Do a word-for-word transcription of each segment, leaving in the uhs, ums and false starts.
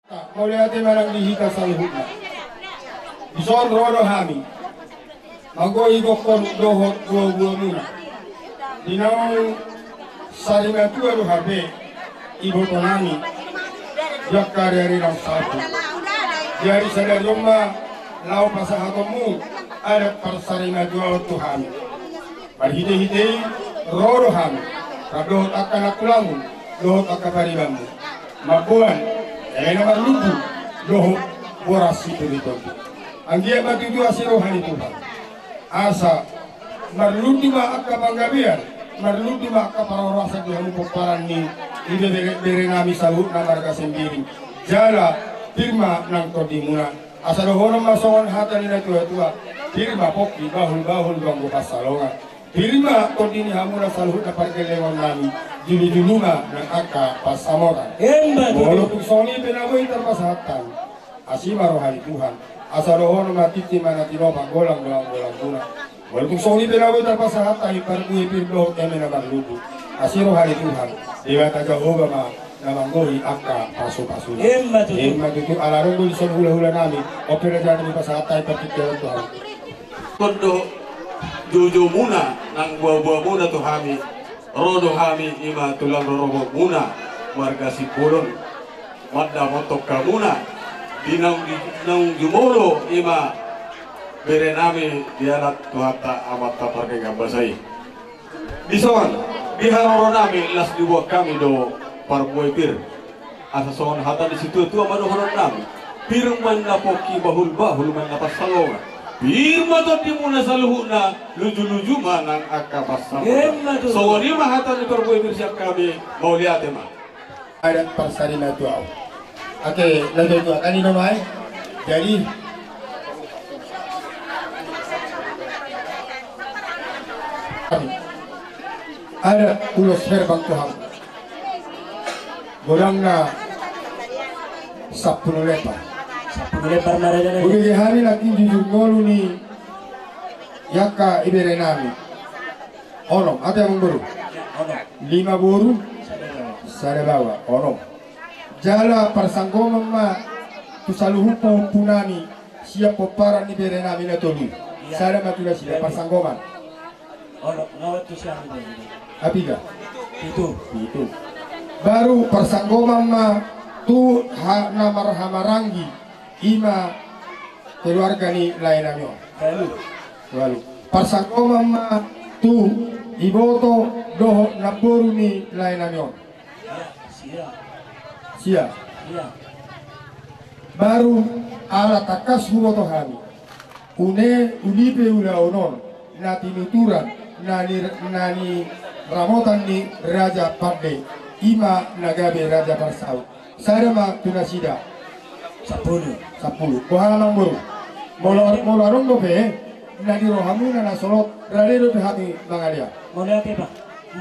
Mauliate ma nang di hita saluhutna. Dison ro do hami manggohi gokhon dohot buabuamuna. Di naung sarimatua do hape ibotonami di angka ariari naung salpu. Jadi sadari on ma laho pasahatonmu adat parsarimatuaon tu hami. Marhitehite i ro do hami, rap dohot angka nantulangmu dohot angka paribanmu, mamboan eme na marlundu dohot boras sitonditondit. Anggiat ma tutu asi roha ni Tuhan, asa marlundu ma angka panggabean, marlundu ma angka parhorasan di hamu pomparan ni ibeberenami saluhutna marga Sembiring. Jala pir ma nang tondimuna, asa dohonon ma songon hata ni natuatua: Pir ma pongki, bahulbahul do anggo pansalongan. Pir ma tondi ni hamuna saluhutna pargellengonnami, julujulu ma nang angka pansamotan. Emma tutu. Molo tung songon i pe na boi tarpasahat hami, asi ma roha ni Tuhan, asa dohonon ma: Tintin ma na tinopa, golang do anggo langkuna. Molo tung songon i pe na boi tarpasahat hami parbue pir dohot eme na marlundu, asi roha ni Tuhan, Debata Jahowa ma na manggohi angka pasupasuna. Emma tutu. Emma tutu. Ala adong do dison hulahulanami, on pe rajanami, pasahat hami partingkian on tu hamu. Ingkon do jojomuna nang buabuamuna tu hami. Ro do hami, i ma tulang rorobotmuna marga Simbolon, mandapothon hamuna di naung, di naung jumolo i ma berenami dialap Tuhanta Amanta Pardenggan Basa i. Dison, di haroronami las diboan hami do parbue pir. Asa songon hata ni situatua ma dohononnami: Pir ma na pongki, bahulbahul ma na pansalongan. Pir ma tondimuna saluhutna, lujuluju ma nang angka pansamotan. Emma tutu. Songon i ma hata ni parbue pir sian hami, mauliate ma. Adat parsarimatuaon. Oke, lanjut dua kali nama, eh. Jadi, adat ulos herbang tu hamu. Godangna sampulu lempar. Sampulu lempar ma raja na. Hubege hami nangkin jujur ngolu ni angka iberenami. Onom, ate amangboru? Onom. Lima boru, sada baoa. Sada baoa, onom. Jala parsanggoman ma tu saluhut pahompunami sian pomparan ni berenami na tolu i. Iya. Sada ma tu nasida, iya, parsanggoman. Onom, onom tu sian. Piga? Pitu. Pitu. Baru parsanggoman ma tu ha-, na marhahamaranggi, i ma keluarga ni laenami on. Ualu. Ualu. Parsanggoman ma tu iboto dohot namboru ni laenami on. Sia. Sia. Sia. Baru ala tangkas huboto hami, une uli pe ulaon on na tinuturan, na ni, na niramotan ni raja pande, i ma na gabe raja parsaut. Sada ma tu nasida. Sampulu. Sampulu. Boha amangboru? Molo, molo adong dope na di rohamuna na solot, rade dope hami mangalean. Molo ate, Pak.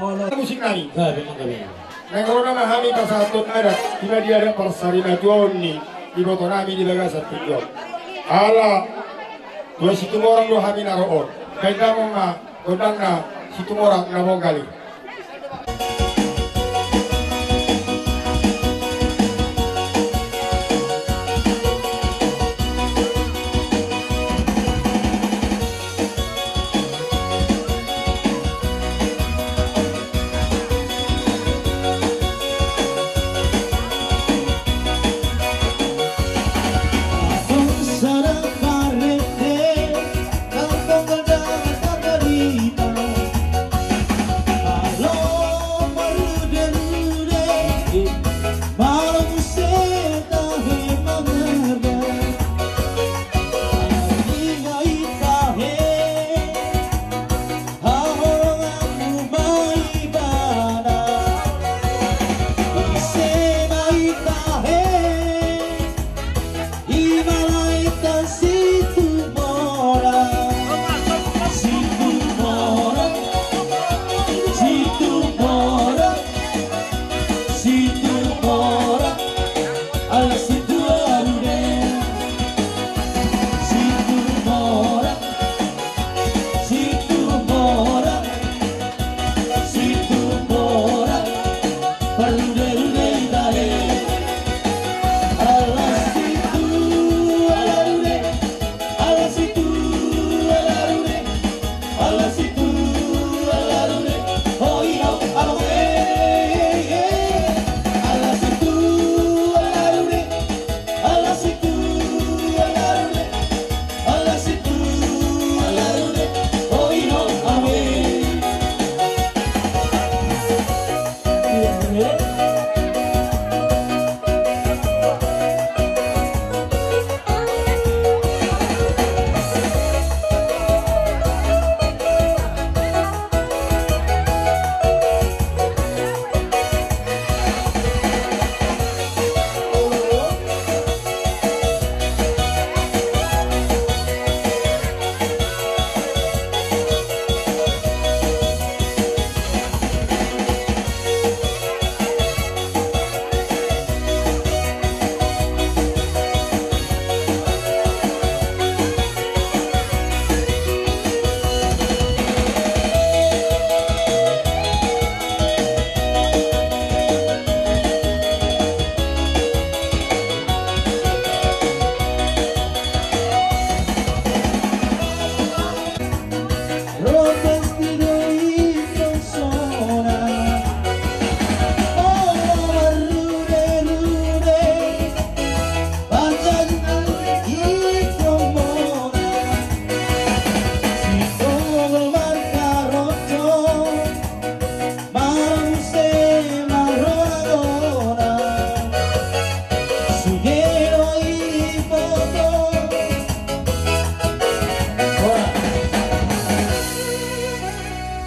Molo. Musik nami. Gabe ma, gabe. Naeng ro nama hami pasahathon adat, i ma di adat parsarimatuaon ni ibotonami di bagasan tingki on. Ala Tua Situmorang do hami na ro on. Baen damang ma gondangna Situmorang na monggal i.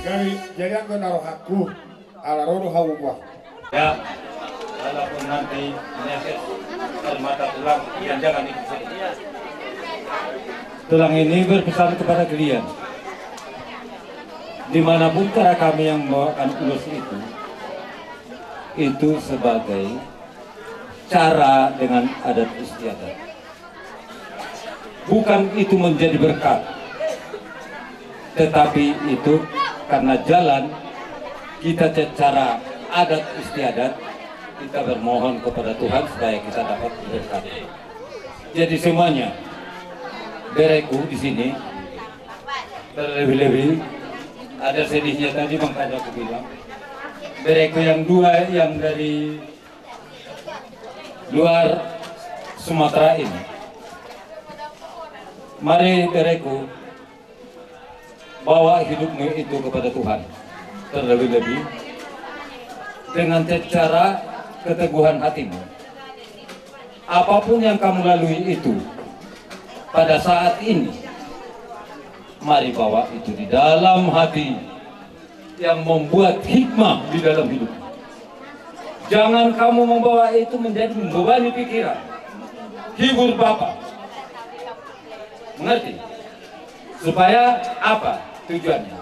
Jadi, jadi anggo na rohangku, ala ro do hamu buah. Ya, walaupun nanti menyakit, permata tulang, yang jangan itu. Tulang ini berpesan kepada kalian, dimanapun cara kami yang membawakan ulos itu, itu sebagai cara dengan adat istiadat. Bukan itu menjadi berkat, tetapi itu karena jalan kita secara adat istiadat, kita bermohon kepada Tuhan supaya kita dapat berkat. Jadi semuanya, bereku di sini, terlebih-lebih ada sedihnya tadi, makanya aku bilang, bereku yang dua yang dari luar Sumatera ini. Mari, bereku, bawa hidupmu itu kepada Tuhan, terlebih-lebih dengan secara keteguhan hatimu. Apapun yang kamu lalui itu pada saat ini, mari bawa itu di dalam hati yang membuat hikmah di dalam hidup. Jangan kamu membawa itu menjadi membebani pikiran. Hibur Bapak. Mengerti? Supaya apa tujuannya?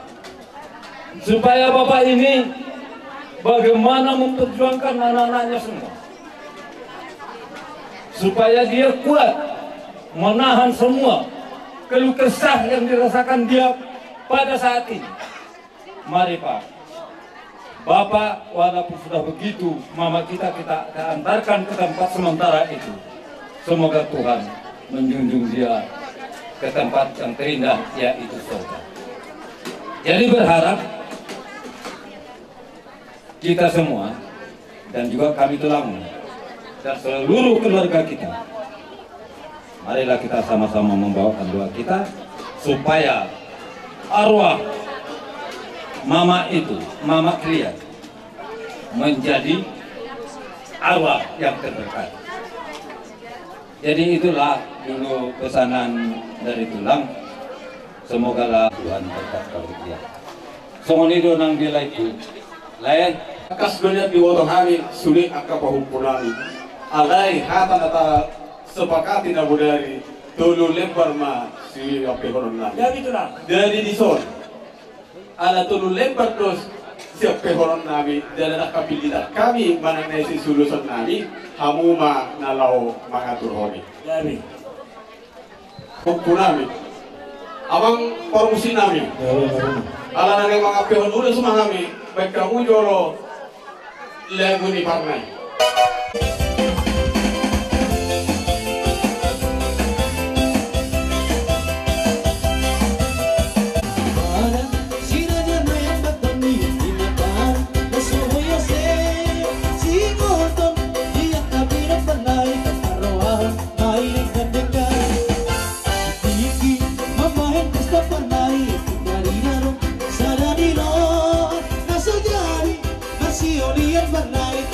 Supaya Bapak ini bagaimana memperjuangkan anak-anaknya semua. Supaya dia kuat menahan semua keluh kesah yang dirasakan dia pada saat ini. Mari, Pak. Bapak, walaupun sudah begitu, mama kita, kita antarkan ke tempat sementara itu. Semoga Tuhan menjunjung dia ke tempat yang terindah, yaitu surga. Jadi berharap kita semua, dan juga kami tulang, dan seluruh keluarga kita, marilah kita sama-sama membawakan doa kita, supaya arwah mama itu, mama kalian, menjadi arwah yang terberkati. Jadi itulah dulu pesanan dari tulang. Semogalah Tuhan berkat kepada dia. Songon i do nang di laengku. Lae. Tangkas do nian diboto hami sude angka pahompu nami. Alai hata na tasepakati na bodari, tolu lembar ma siampehonon nami. Jadi dison. Ala tolu lembar do siampehonon nami, jala ndang hapillitan hami manang na isi suluson nami, hamu ma na laho mangaturhon i. Jadi. Pahompu nami. Amang parmusik nami. Ala na naeng mangampehon ulos ma hami, baen hamu jolo lagu ni parna i. Marsiolian parna i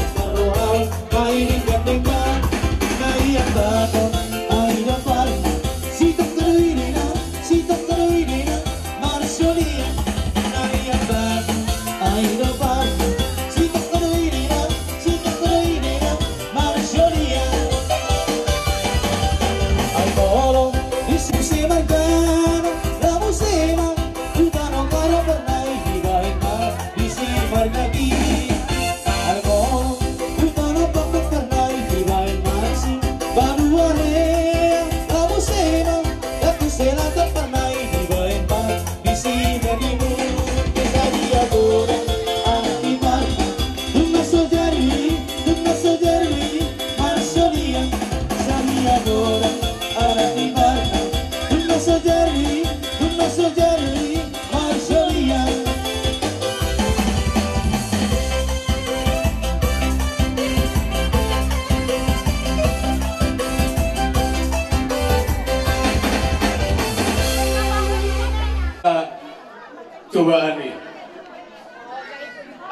Bani.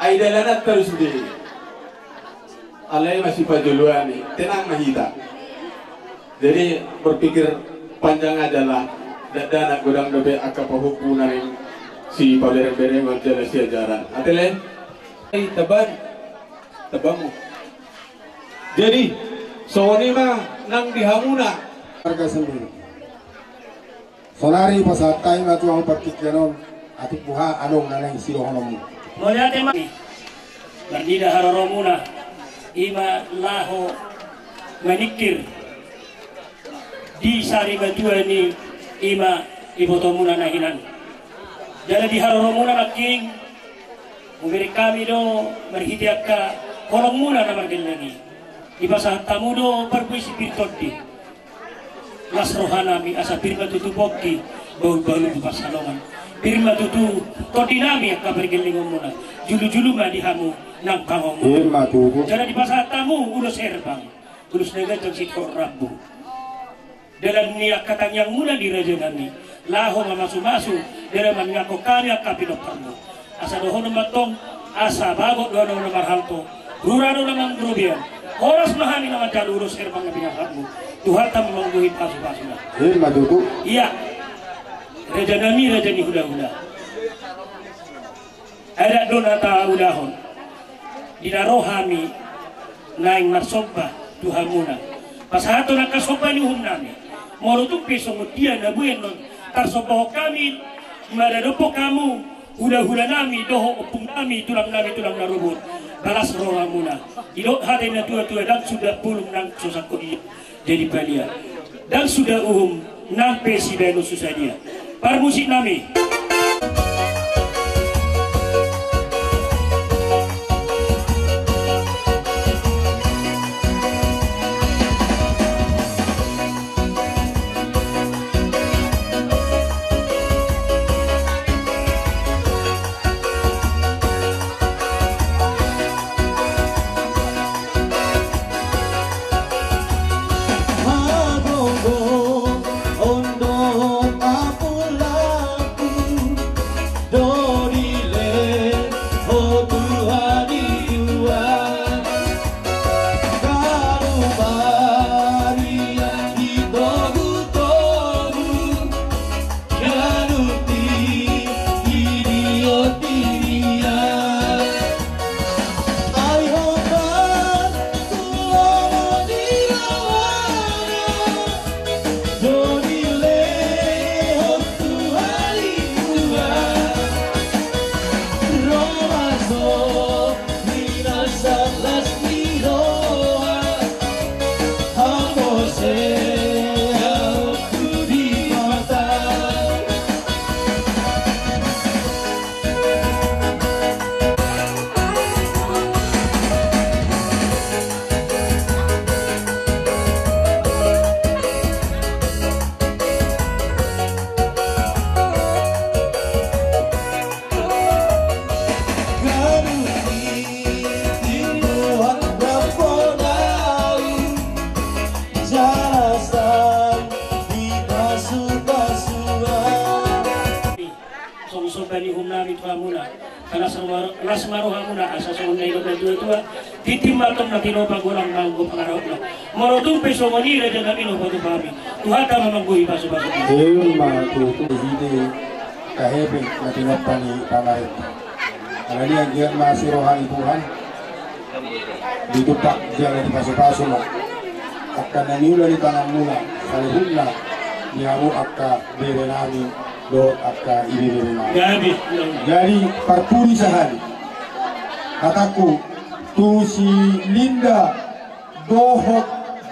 Ai dalananta do sude. Alai masipajoloan i, tenang ma hita. Jadi berpikir panjang aja lah. Dakdanak godang dope angka pahompu na naeng sipaberengberengon jala siajaran. Ate le? Ai, taban. Tabanmu. Jadi songon i ma nang di hamuna. Harga sendiri. Saonari pasahat hami ma tu hamu partingkian on, atik boha adong na naeng sidohononmu. Mauliate ma. Marnida haroromuna, i ma laho maningkir di sarimatua ni i ma ibotomuna na hinan. Jala di haroromuna nangkin, hubereng hami do marhite angka holongmuna na margellengi. Dipasahat hamu do parbue si pir tondi. Las rohanami asa pir ma tutu pongki, bahulbahul tu pansalongan. Pir ma tutu tondinami angka pargellengonmuna. Julujulu ma di hamu nang pangonmuna. Ima tutu. Jala dipasahat hamu ulos herbang, ulos na ganjang sitehor rambu. Dalan ni angka tangiangmuna di rajanami, laho mamasumasu, dalan mangiangkon hami angka pinomparmu. Asa dohonon ma tong, asa bagot do na marhalto, rura do na manggrobean. Horas ma hami na manjalo ulos herbang na pinasahatmu. Tuhanta ma manggohi pasupasuna. Ima tutu. Ia, rajanami raja ni hulahula. Adat do na taulahon. Di na ro hami naeng marsomba tu hamuna, pasahathon angka somba ni uhumnami. Molo tung pe songon dia na buenon tarsombahon hami maradophon hamu, hulahulanami dohot ompungnami, tulangnami, tulang na ruhut. Balas rohamuna. Didok hata ni na tuatua, ndang suda bulung nang so sangkot ia. Jadi palia, ndang suda uhum nang pe sibaenon susa dia. Parmusiknami. Songon somba ni uhumnami tu hamuna, las ma rohamuna asa songon na nidok ni natuatua. Tintin ma tong na tinopa, golang ma anggo pangarahutna. Molo tung pe songon i rajanami na hupatupa hami, Tuhanta ma manggohi pasupasu. Ima tutu. Di hite hahepeng na tinompa ni pamarenta. Alani i anggiat ma asi roha ni Tuhan, ditumpak jala dipasupasu ma angka na niula ni tanganmuna saluhutna, di hamu angka berenami dohot angka ibeberenami. Jadi parpudi sahali hatangku tu si Linda dohot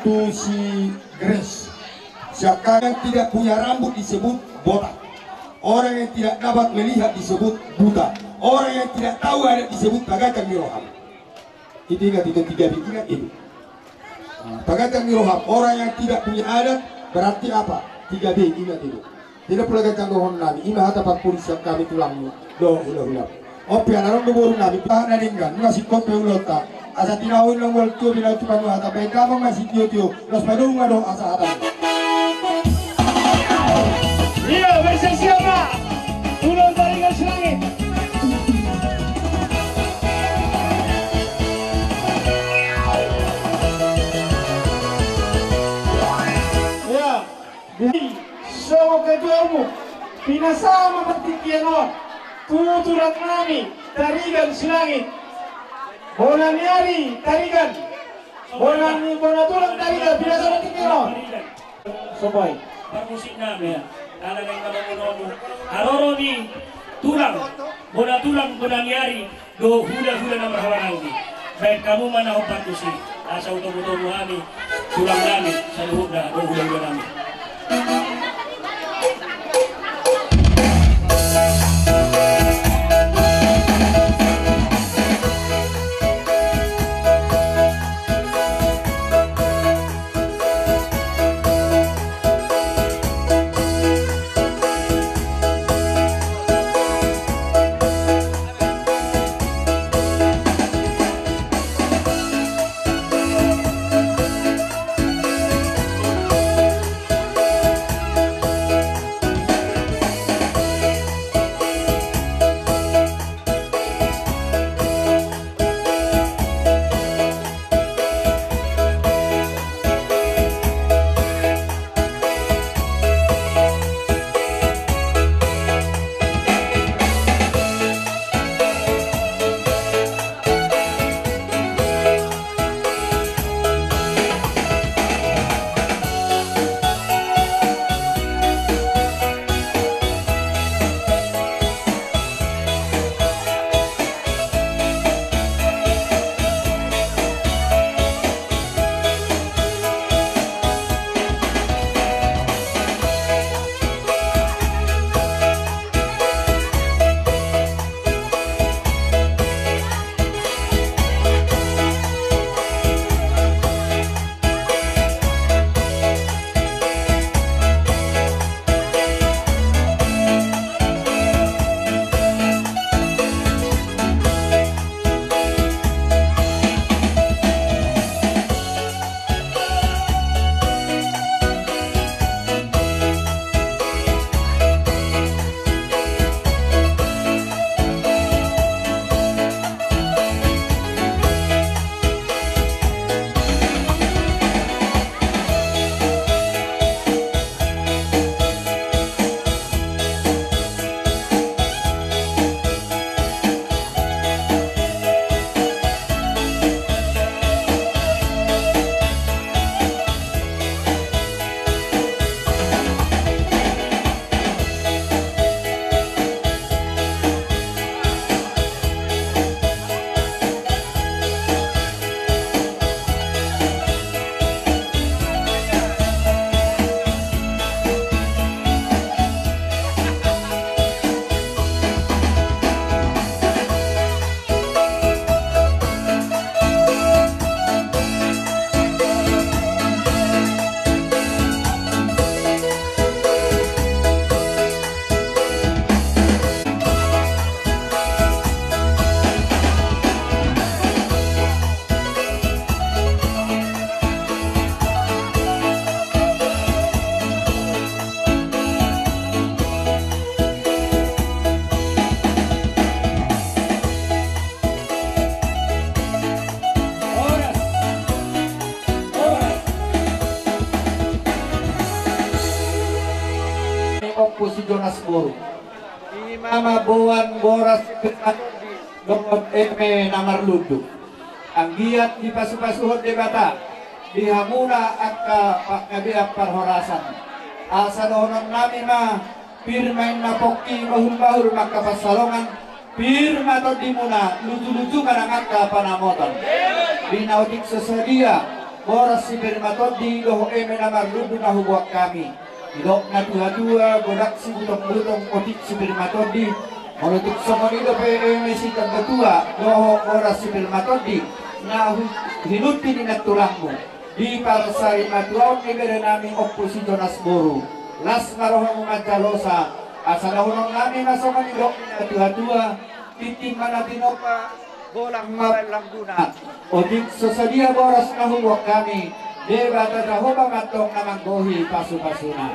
tu si Grace. Siangkangan, tidak punya rambut disebut botak. Orang yang tidak dapat melihat disebut buta. Orang yang tidak tahu adat disebut pagacang ni roham. Itu ingat itu tiga B, ingat itu. Nah, pagacang ni roham, orang yang tidak punya adat berarti apa? Tiga B, ingat itu. Tidak pula gacang dohononnami, ima hata parpudi sian hami tulangmu dohot hulahula. On pe ala adong do borunami, bahat na denggan, nunga singkop pe ulaonta. Asa tinahu i na mual tio, binahen tu banua hata, bahen damang ma sitiotio, laos padomu ma dohot asa hata. Ia, bersiap-siap ma. Ulaon taringot si langit. Pinasahat ma partingkian on tu tulang nami Tarigan Silangit. Bona ni ari Tarigan. Bona ni, bona tulang Tarigan, pinasahat partingkian on. Sobai. Parmusik nami. Ala nang kabangunonmu. Haroro ni tulang. Bona tulang, bona ni ari. Dohot hulahula na marhahamaranggi. Baen hamu ma na hombar tusi. Asa hutomutomu hami, tulang nami saluhutna dohot hulahula nami. Ompu si Jonas boru. Ima ma boan boras dohot eme na marlundu. Anggiat dipasupasuhon Debata di hamuna angka panggabean parhorasan. Asa dohonon nami ma, pir ma inna pongki, bahulbahul ma angka pansalongan, pir ma tondimuna, lujuluju ma nang angka panamotan. Di na otik so sadia boras sipir matondi dohot eme na marlundu na huboan hami. Didok natuatua, godang sibutongbutong, otik sipir matondi. Molo tung songon i dope eme sitanda tua dohot boras sipir matondi na hu-, hinunti ni nantulangmu, di parsarimatuaon ni bere nami Ompu si Jonas boru, las ma rohamu manjalosa. Asa dohonon nami ma songon nidok ni natuatua: Tintin ma na tinompa, golang ma baen langguna. Otik so sadia boras na huboan hami, Debata Jahowa ma antong na manggohi pasupasuna.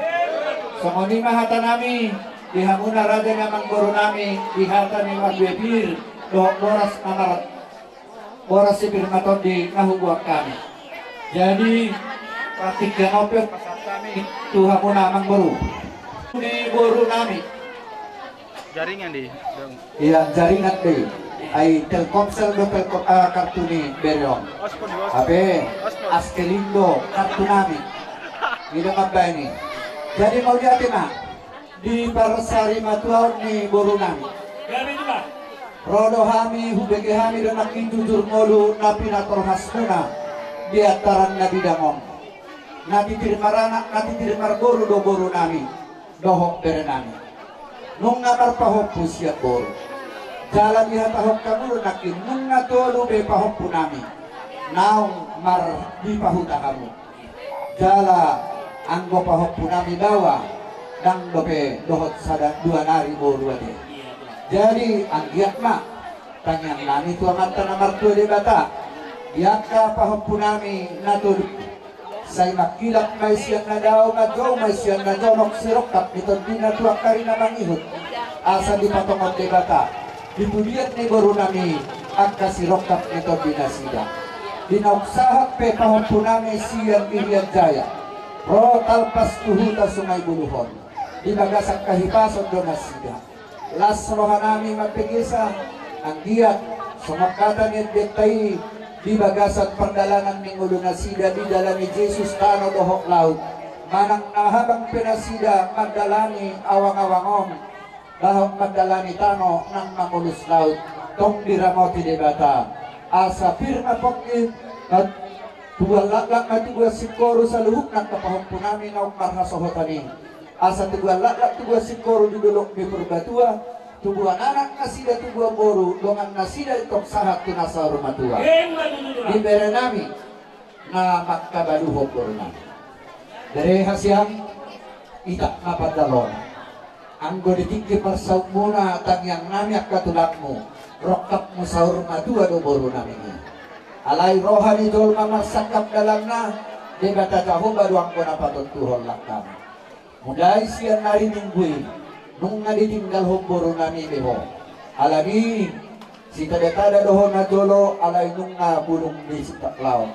Songon i ma hata nami di hamuna raja ni amangboru nami, di hata ni marbue pir dohot boras na mar-, boras sipir matondi na huboan hami. Jadi, partingkian on pe pasahat hami tu hamuna amangboru. Di boru nami, Jaringan di, dong. Ia, jaringan di. Ai Telkomsel do Telkom, ah, kartu ni bere on. Ospon, ospon. Hape, ospon. Astelin do kartu nami. Ida mambaen i. Jadi mauliate ma di parsarimatuaon ni boru nami. Gabe tu ma. Ro do hami, hubege hami do nangkin jujur ngolu na pinatorhasmuna di antaran na bidang on. Na titir maranak, na titir marboru do boru nami dohot bere nami. Nunga marpahompu sian boru. Jala dihatahon hamu do nangkin nunga tolu be pahompu nami naung mar-, dipahuta hamu. Jala anggo pahompu nami baoa, ndang dope dohot sada dua nari boru ate. Jadi anggiat ma tangiang nami tu Amanta na martua Debata di angka pahompu nami na tolu. Sai mangkilap ma i sian na dao, manjou ma i sian na jonok, sirongkap ni tondina tu angka ari na mangihut. Asa dipatongon Debata di pudian ni boru nami angka sirongkap ni tondinasida. Di naung sahat pe pahompu nami sian Irian Jaya ro talpas tu huta Sungai Buluh on, di bagasan hahipason do nasida. Las roha nami mambegesa, anggiat songon hata ni endenta i, di bagasan pardalanan ni ngolunasida didalani Jesus tano dohot laut, manang na habang pe nasida mandalani awang-awang on dohot mandalani tano nang mangolus laut, tong diramoti Debata. Asa pir ma pongki, tubuan laklak ma tubuan singkoru saluhutna angka pahompu nami naung marhasohotan i. Asa tubuan laklak tubuan singkoru di dolok ni Purbatua, tubuan anak nasida tubuan boru, dongan nasida i tong sahat tu na saur matua. Ima tutu, tutu. Di bere nami na mangkabaluhon boru nami. Bere hasian, ita ma pandalan. Anggo di tingki parsautmuna tangiang nami angka tulangmu, rongkapmu saur matua do boru nami i. Alai roha ni jolma marsangkap dalanna, Debata Jahowa do anggo na patontuhon langkam. Mulai sian ari Minggu i, nunga ditinggalhon boru nami be ho. Alani i, sitada-tada do ho najolo, alai nunga bulung di sitap laon.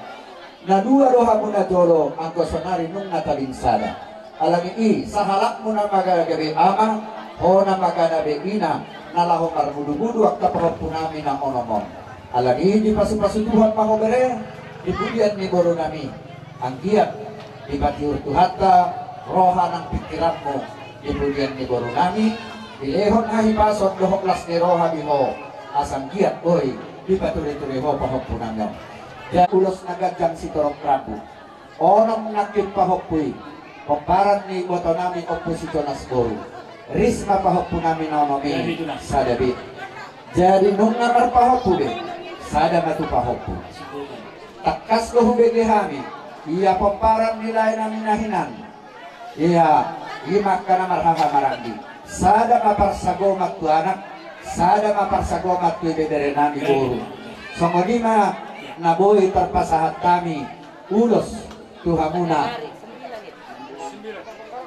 Na dua do hamu najolo, anggo sonari nunga tabing sada. Alani i, sahalakmu na mangana be ama, ho na mangana be ina, na laho marmudu-mudu angka pahompu nami na onom on. Alani i dipasu-pasu Tuhan ma ho bere, di pudian ni boru nami. Anggiat dipatiur Tuhanta roha nang pingkiranmu di pudian ni boru nami, dilehon hahipason dohot las ni roha di ho, asa anggiat boi dipaturi-turi ho pahompu nami on. Jadi ulos na ganjang sitorop rambu. Onom nangkin pahompu i, pomparan ni iboto nami Ompu Sijonas boru. Ris ma pahompu nami na onom i. Jadi, tulang. Sada be. Jadi nunga marpahompu be, sada ma tu pahompu. Tangkas do hubege hami, ia pomparan ni lae nami na hinan. Ia, i ma angka na marhaha maranggi. Sada ma parsagoman tu anak, sada ma parsagoman tu ibebere nami boru. Songon i ma na boi tarpasahat hami ulos tu hamuna.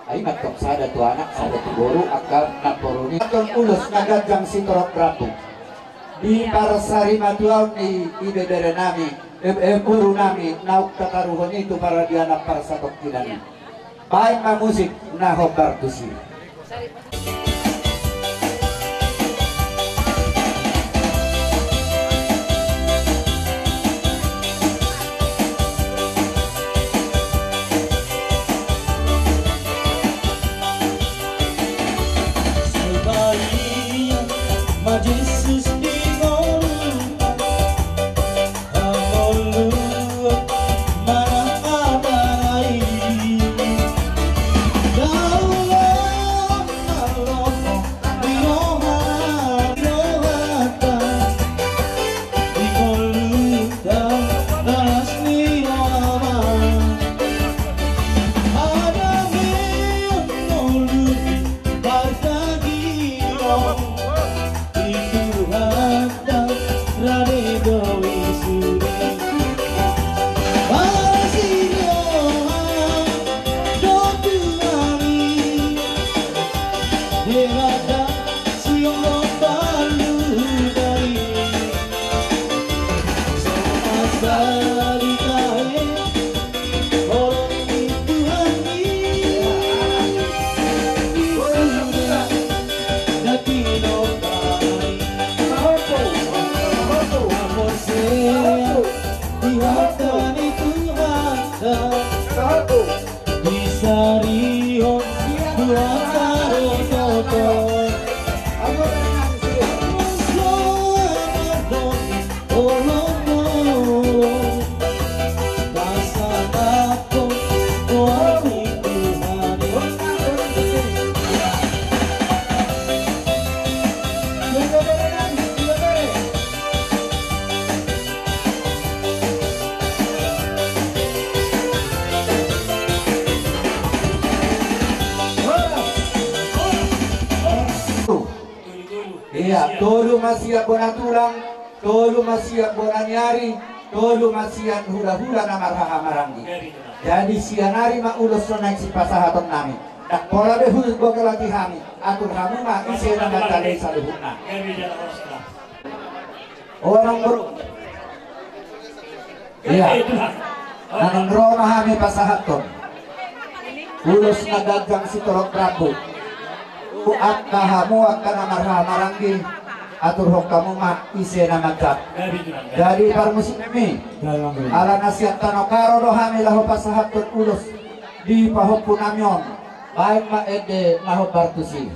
Ai mantong sada tu anak, sada tu boru, angka namboru ni. Mantong ulos na ganjang sitorop rambu. Di parsarimatuaon ni ibebere nami, e, e, boru nami, naung tataruhon i tu paradianan parsatongkinan i. Baen ma musik na hombar tusi. Tolu ma sian bona tulang, tolu ma sian bona ni ari, tolu ma sian hulahula na marhahamaranggi. Jadi sian ari ma ulos songon naeng sipasahaton nami. Ndang pola be huboto hami, atur hamu ma ise na manjalo saluhutna. O, naung ro. Ia, naung ro ma hami pasahathon ulos na ganjang sitorop rambu tu angka hamu angka na marhahamaranggi, aturhon hamu ma ise na manjalo. Jadi parmusikmi, ala na sian tano Karo do hami laho pasahathon ulos di pahompu nami on, baen ma ende na hombar tusi.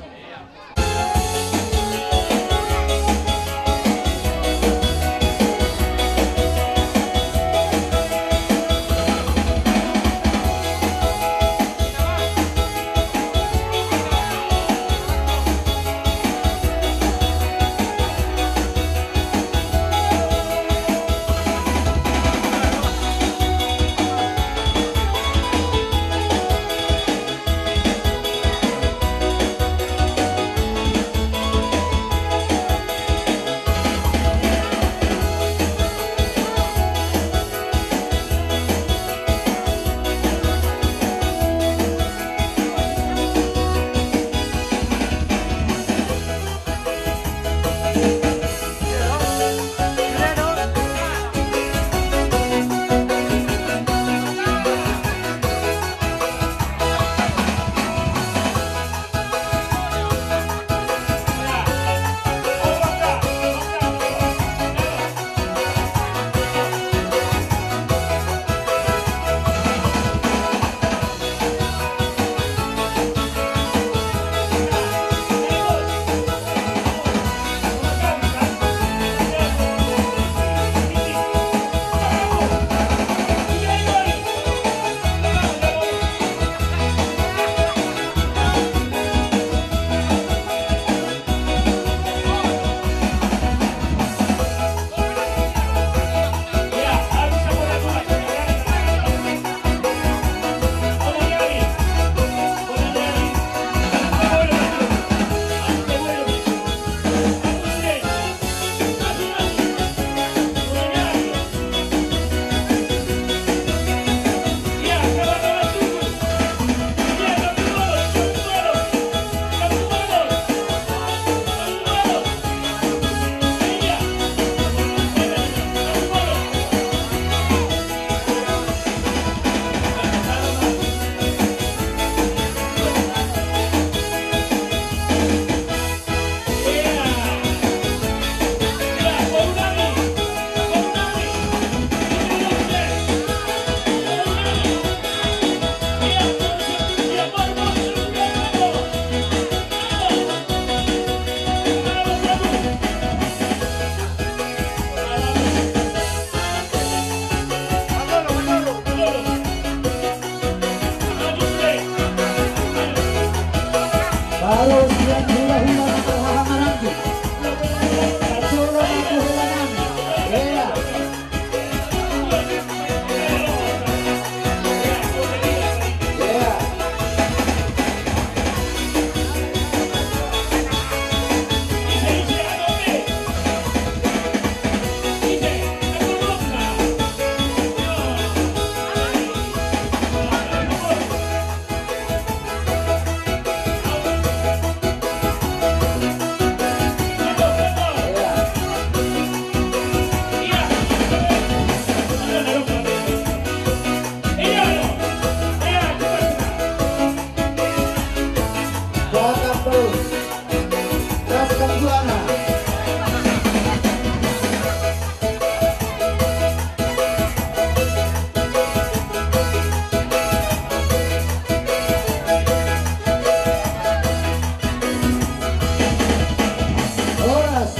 Horas.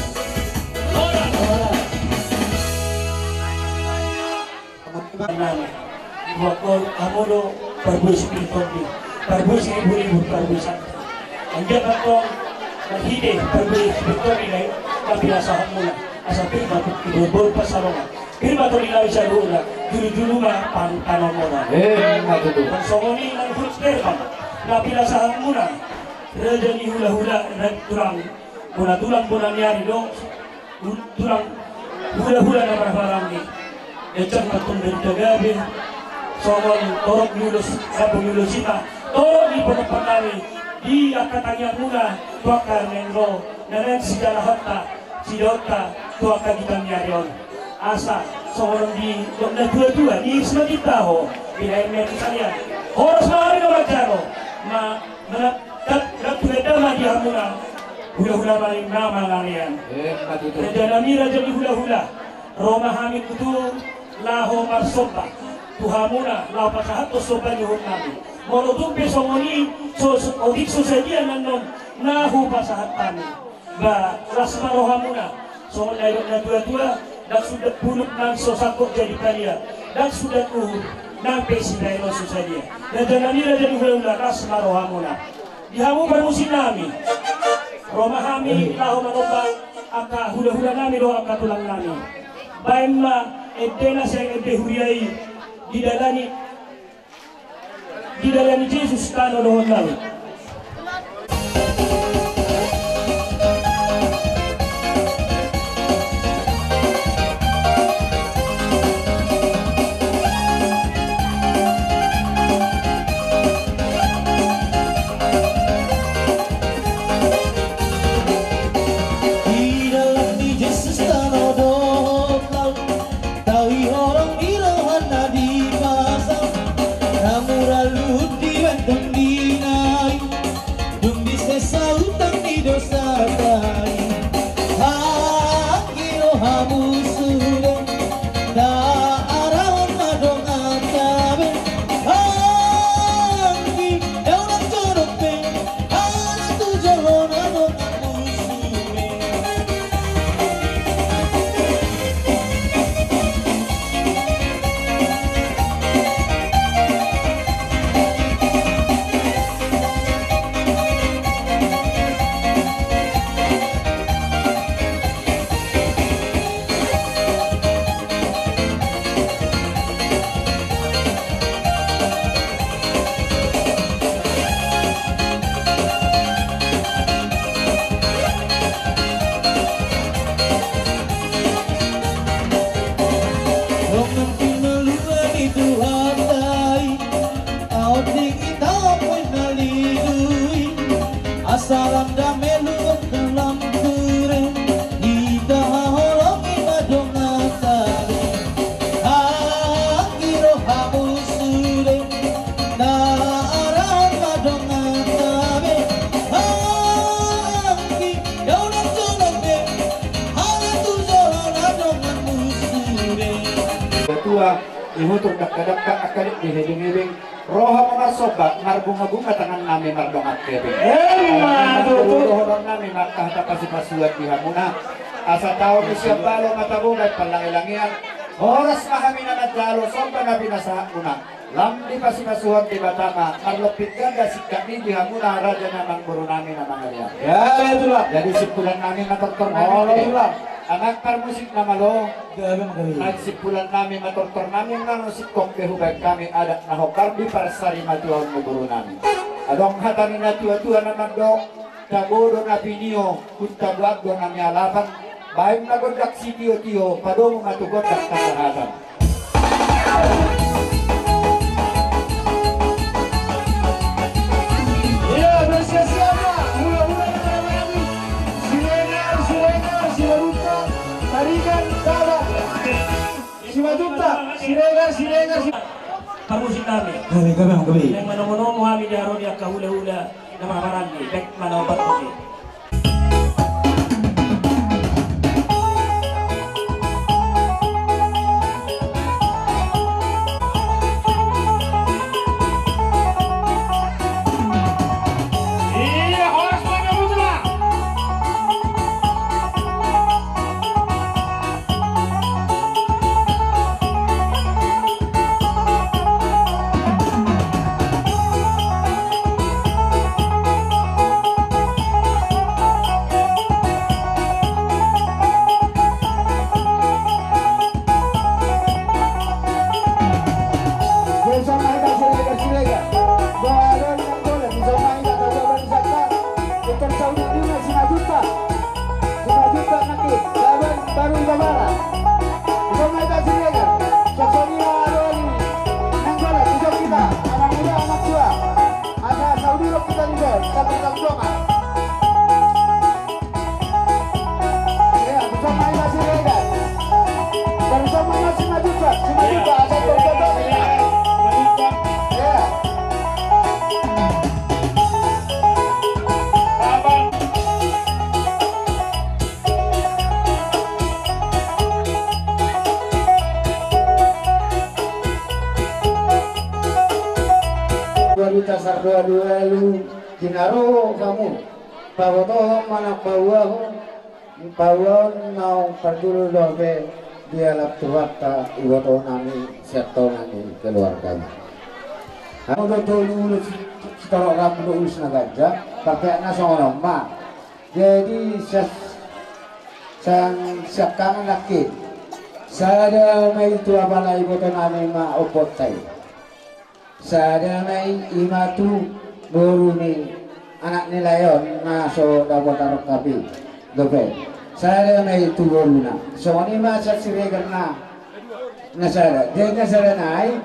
Horas. Horas. Nami, buat kau, hamu do parbue sipir tondi, parbue siriburibu, parbue santi. Anggiat ma antong marhite parbue sipir tondi na i, na pinasahatmuna, asa pir ma tu iborbor pansalongan, pir ma tu di lawi saluhutna, jurujuru ma pangutanomuna. Eh, ma tutu. Nang songon i nang huruf Herman, na pinasahatmuna, raja ni hulahula, raja ni tulang, Muna tulang bona ni ari do, tulang hulahula na marhahamaranggi. Ejang ma tung berita gabe, songon torop ni ulos, rambu ni ulos i ma torop ni ponompar nami, di angka tangiangmuna tu angka na naeng ro, na naeng sidalahonta, sidaonta tu angka ginjang ni ari on. Asa songon didok natuatua, diiris ma tinta ho, binahen ma tu salean. Horas ma hami na manjalo, ma, mana, dat, dat, tu hita ma di hamuna, hulahula ma na mangalean. Raja nami, raja ni hulahula, ro ma hami tutu laho marsomba tu hamuna, laho pasahathon somba ni uhum nami. Molo tung pe songon i, so, so, otik so sadia annon na hupasahat hami. Ba, las ma rohamuna, songon na didok natuatua, ndang suda puluk nang so sangkot jadi palia, ndang suda uhum nang pe sibahenon so sadia. Raja nami, raja ni hulahula, las ma rohamuna. Di hamu parmusik nami, ro ma hami laho manomba angka hulahula nami dohot angka tulang nami. Baen ma endena sian ende huria i, didalani Didalani Jesus tano dohot laut. Didalani Jesus tano dohot laut. Tahi holong ni rohana di basa, na mura luhut dibaen tondina i, dung disesa utang ni dosanta i. Anggi rohamu sude, na arahon ma donganta be. Anggi, unang jonok be, ala tu jolo na dongan musu be. Dongan pinalua ni Tuhanta i, aut dingin taon poin na lilu i, asa lam dame luhut tu lam ture, hita haholongi ma donganta be. Anggi rohamu sude, na arahon ma donganta be. Anggi, unang jonok be, ala tu jolo na dongan musu be. Ketua, ihutur dakka-dakka, angka dik di hibeng-hibeng, roha ma marsomba, marbunga-bunga tangan nami mardongan hepeng. Emma tutu. Dohonon nami ma angka hata pasu-pasuan di hamuna. Asa taon ni sian balo ma tabo baen parlange-langean. Horas ma hami na manjalo somba na pinasahatmuna. Lam dipasu-pasuhon Debata ma marlompit ganda singkat ni di hamuna raja ni amangboru nami na mangalean. Ya, ya, tulang. Jadi simpulan nami ma tortor nami. Olo, tulang. Amang parmusik na malo. Gabe ma gabe. Nang simpulan nami ma tortor nami, nang singkop pe hubaen hami adat na hongkar di parsarimatuaon ni boru nami. Adong hata ni natua-tua na mandok, tabo do na pinio, hun tabo do na nialapan, baen ma gondang sitio-tio, padomu ma tu gondang hasahatan. Iya, bersiap-siap ma hula-hula ni paramaen i. Siregar, Siregar, Simanjuntak, Tarigan, Babat. Simanjuntak, Siregar, Siregar, Si-, parmusik nami. Gabe, gabe, gabe. Naeng manomu-nomu hami di haroro ni angka hula-hula na marhahamaranggi, baen ma na opat musik. Pardoalualu, di na ro hamu, pabotohon ma nang pauahon, pauahon naung parjolo dope dialap Tuhanta iboto nami sian tonga ni keluargami. Hamu do tolu ulos, sitorop rambu do ulos na ganjang, parpeakna songon on ma. Jadi sian, sian, sian hami nangkin, sada ma i tu apala iboto nami ma ompunta i. Sada ma i, i ma tu boru ni anak ni lae on na so dapot tarungkap i dope. Sada ma i tu boruna. Songon i ma sian Siregar na, na sada. Jadi na sada nai,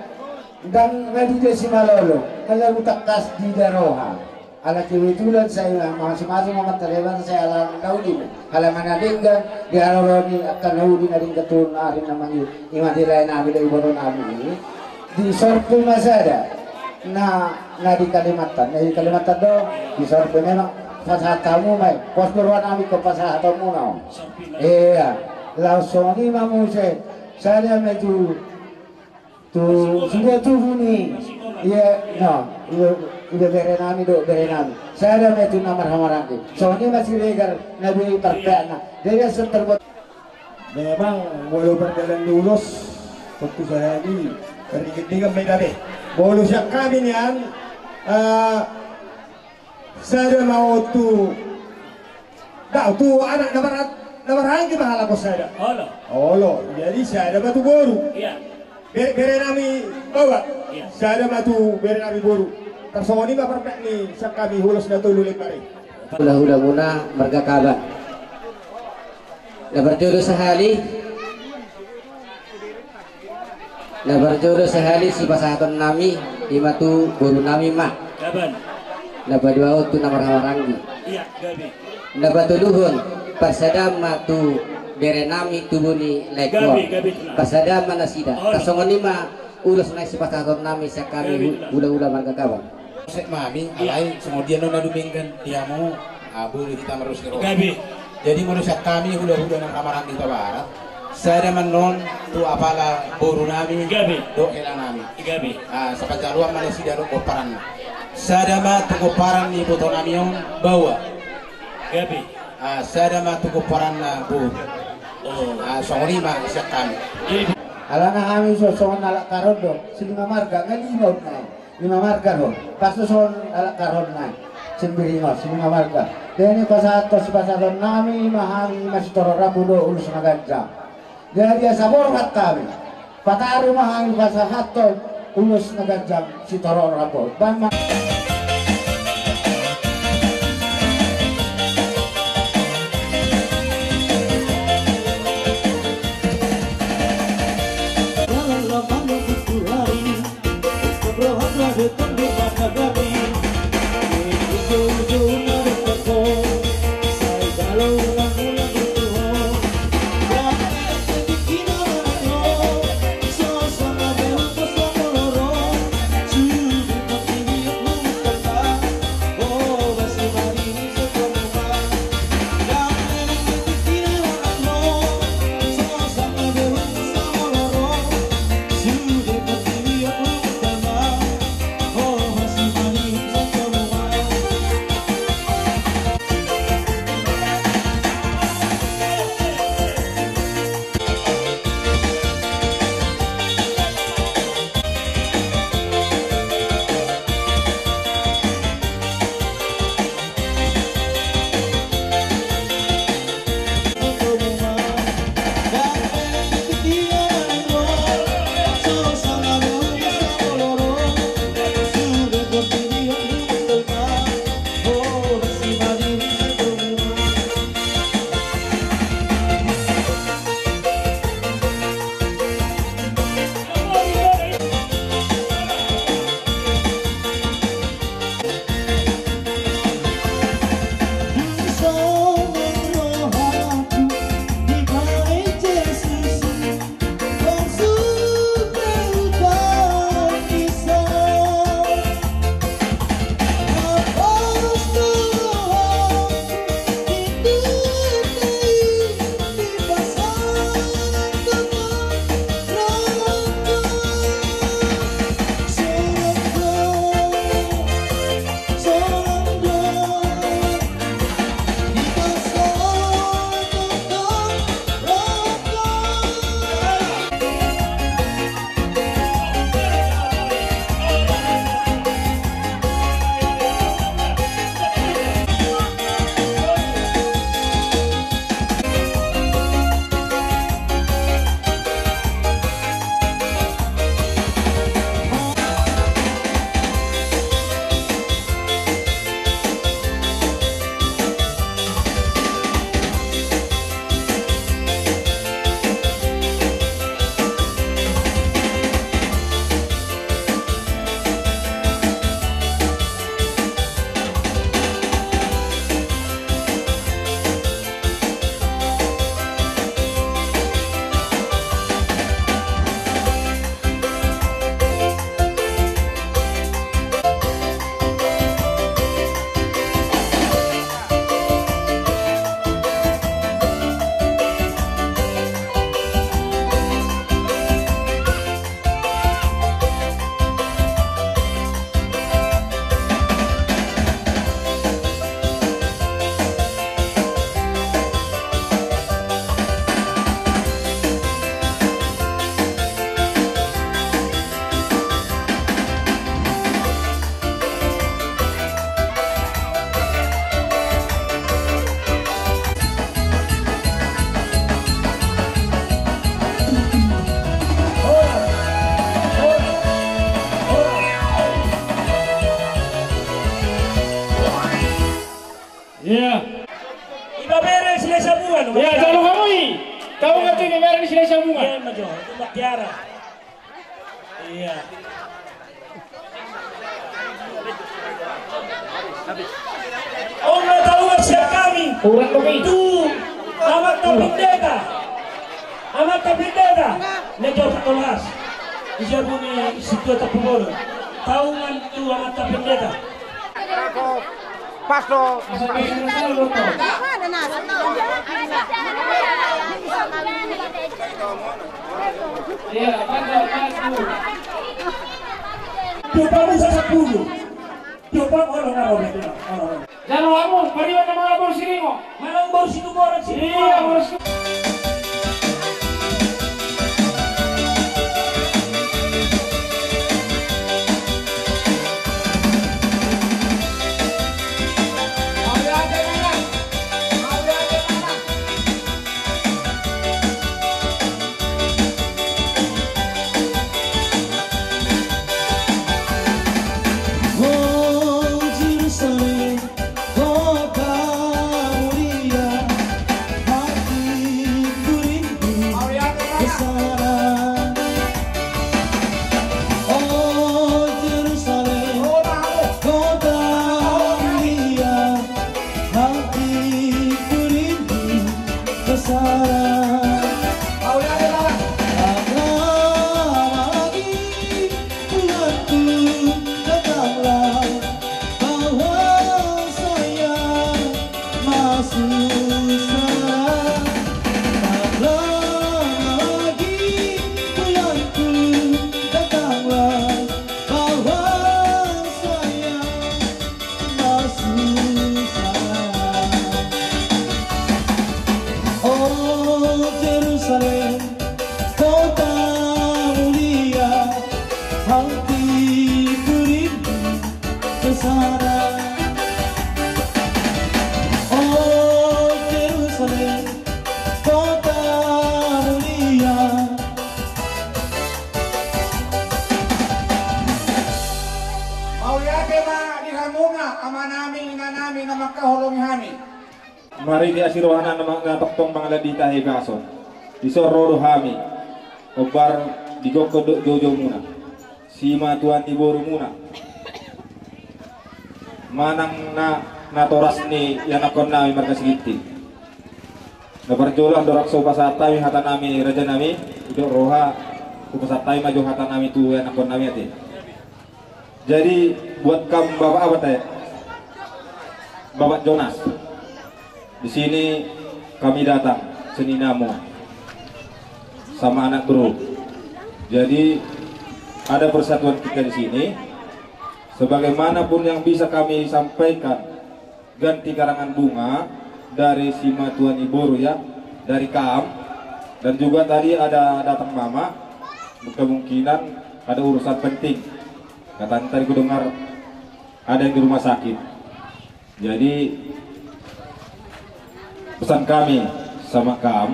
ndang na dida simalolo, ala hutangkas dida roha. Ala kebetulan sai ma, mamasu-masu ma amanta Debata sai ala na uli ma. Ala ma na denggan, di haroro ni angka na uli na denggan tu ari na mangihut. I ma di lae nami dohot iboto nami i. Disorpi ma sada. Na, na di Kalimantan, na di Kalimantan do, disorpi memang pasahat hamu ma i. Pos do roha nami ingkon pasahatonmuna on. Iya. Laos songon i ma muse, sada ma i tu tu sude tubu ni, iya, no, ibe, ibebere nami dohot bere nami. Sada ma i tu na marhahamaranggi. Songon i ma Siregar na boi parpeakna. Jadi asa terbuat. Memang molo pardalan ni ulos, tontu sahali pardenggan-denggan ma i dope. Molo sian hami nian, eh, sada ma on tu, da, tu anak na mar-, na marhahamaranggi ma halak on sada. Olo. Olo. Jadi sada ma tu boru. Iya. Be-, bere nami baoa. Iya. Sada ma tu bere nami boru. Tarsongon i ma parpeak ni sian hami ulos na tolu lembar i. Hulahula muna marga Kaban. Na parjolo sahali, na parjolo sahali sipasahaton nami, i ma tu boru nami ma. Gabe. Na paduahon tu na marhahamaranggi. Iya, gabe. Na patoluhon, parsadaan ma tu bere nami tubu ni laengkon. Gabe, gabe, tenang. Parsadaan ma nasida. Olo. Tarsongon i ma ulos na sipasahaton nami sian hami. Gabe, tenang. Hu-, hulahula marga Kaban. Sek mami, iya. Alai songon dia non na dumenggan di hamu, ah, bulu hita marus ni roha. Gabe. Jadi molo sian hami hulahula na marhahamaranggi Huta Barat, sada ma annon tu apala boru nami. Gabe. Dohot hela nami. Gabe. Ah, sapanjaloan ma nasida dohot pomparanna. Sada ma tu pomparan ni iboto nami on baoa. Gabe. Ah, sada ma tu pomparanna boru. Oh. Ah, songon i ma sian hami. Gabe. Alana hami so songon halak Karon do, silima marga, nga lima on nai. Lima marga do. Pas do songon halak Karon nai. Simbiringon, silima marga. Jadi pasahathon, sipasahaton nami ma hami, i ma sitorop rambu dohot ulos na ganjang. Jadi asa borhat hami, pataru ma hami pasahathon ulos na ganjang sitorop rambu. Bang ma. Tiara. Iya. Ong na tahu siap kami. Kurang lebih. Tu Amanta Pendeta. Amanta Pendeta. Nega Pak Tolas. Bisa bumi situ tak pemur. Tahu ngan tu Amanta Pendeta. Pas do. Iya, pas do, pas do. Coba bisa sepuluh. Coba orang orang itu. Jalo hamu, pariban na manang boru Siringo. Manang boru Situmorang, Situmorang. Iya, boru Situmorang. Mauliate ma di hamuna amanami, inanami na mangkaholongi hami. Maridi asi rohana na tongtong mangalap di tahe bason. Dison ro do hami ombar di gokhon dohot joujou muna, simatuan ni boru muna, manang na, natoras ni ianakhon nami marga Siginting. Na parjolo andorang so hupasahat hami hata nami, raja nami, didok roha, hupasahat hami ma jo hata nami tu ianakhon nami ate. Jadi buat kam bapak apa teh? Bapak Jonas. Di sini kami datang, seninamu sama anak bro. Jadi ada persatuan kita di sini. Sebagaimanapun yang bisa kami sampaikan, ganti karangan bunga dari simatuan ni boru ya, dari kam. Dan juga tadi ada datang mama, kemungkinan ada urusan penting. Katanya tadi kudengar ada yang di rumah sakit. Jadi pesan kami sama kam,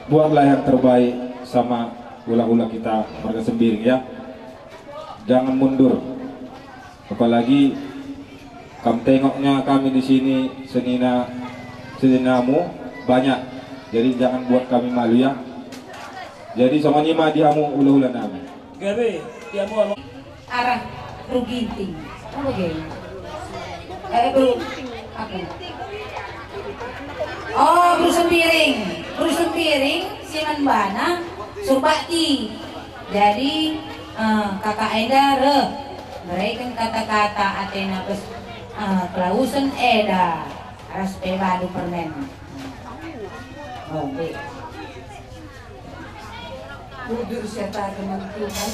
buatlah yang terbaik sama hulahula kita marga Sembiring ya. Jangan mundur. Apalagi kam tengoknya kami di sini senina, seninamu banyak. Jadi jangan buat kami malu ya. Jadi songon i ma di hamu hulahula nami. Gabe, di hamu alo. Arah Bro Ginting. Apa ge? Eh, Bro. Apa? Oh, Bro Sembiring. Bro Sembiring, siman bana, surbakti. Jadi, eh, kakak eda re. Mereka kata-kata atena pes, eh, kelausen eda. Ras pe badu permen. Oh, be. Bujur siatakan Tuhan,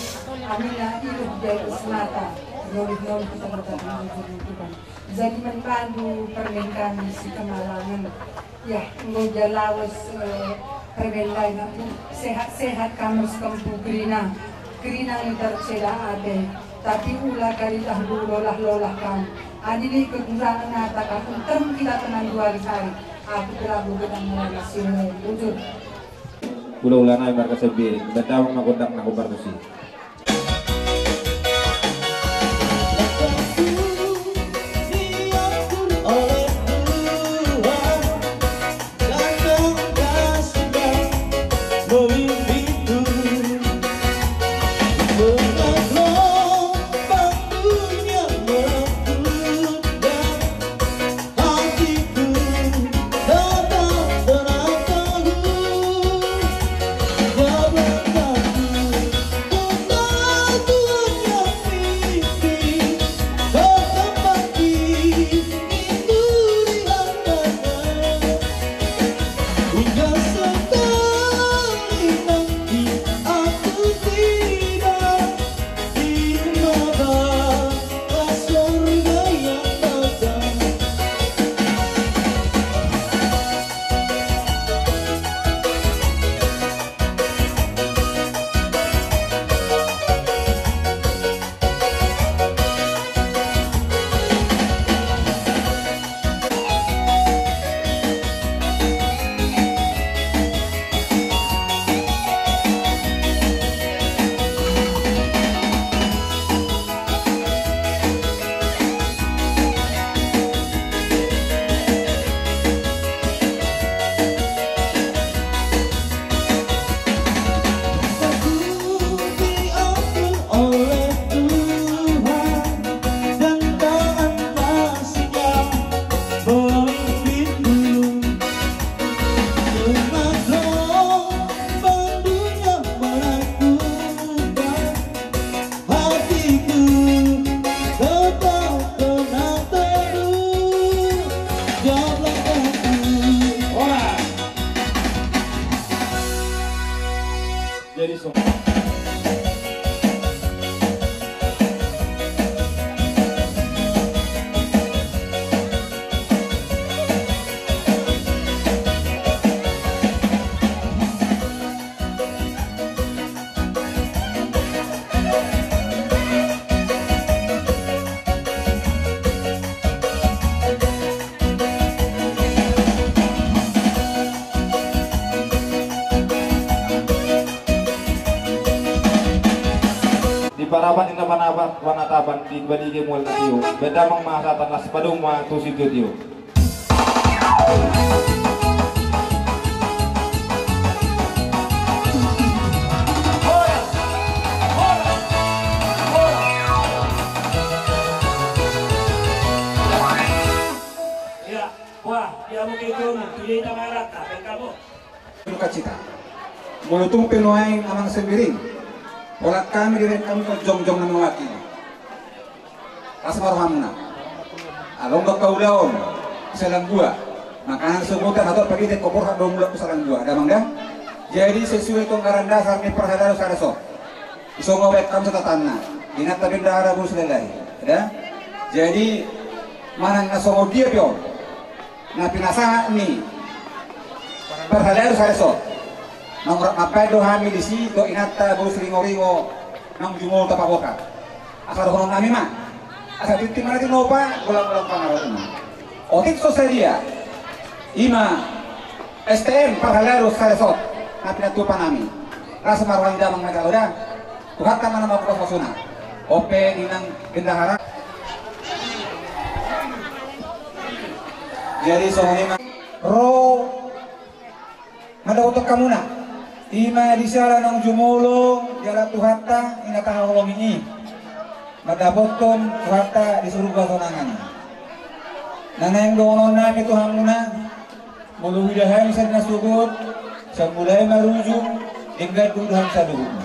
hami na hidup di atas mata, roh-roh kita tetap bujur Tuhan. Jadi manbandu permen kami si Kemalangan. Ya, enggo jalawas, eh, permen lain aku. Sehat-sehat kamu sekampu kerina. Kerina ni tarceda abe. Tapi ula kali tahu lolah-lolah kamu. Ani ni kekurangan nata kamu. Tem kita teman dua hari. Aku telah bukan mengalasi bujur. Hulahula nami marga Sembiring, baen damang ma gondang na hombar tusi. Parapat ni na panapat, panatapan di balige mual na tio. Baen damang ma hata na sipadomu ma tu sitio-tio. Ia, wah, ia mungkin kamu, tu ia ita marata, baen hamu. Dukacita. Molo tung pe nuaeng amang Sembiring, holan hami dibaen hamu jongjong na mewakili. Las ma rohamuna. Along do haulaon Salambua. Makana sogot na hatop pagi te kopor hak do mulak tu Salambua. Damang da. Jadi sesuai tu anggaran dasar ni parhalado saresort. Songon baen hamu catatanna. Inanta bendahara boru Silalahi. Da. Jadi manang na songon dia pe on. Na pinasahat ni parhalado saresort. Naung rap mambaen do hami disi tu inanta boru Siringoringo naung jumolo tapabotar. Asa dohonon nami ma. Asa tintin ma na tinopa, golang-golang pangarahutna. Otik so sadia. Ima S T M parhalado saresort. Na pinatupa nami. Las ma roha ni damang na hita da. Tuhanta ma na mangkupas pasuna. On pe inang bendahara. Jadi songon i ma ro mandapothon hamuna. Ima di siala naung jumolo jala Tuhanta i na tahaholongi i. Mandapothon Tuhanta di surga sonangan. Na naeng dohonon nami tu hamuna. Molo huida hami sian na sogot, sian mulai marujung, denggan do huida hami saluhutna.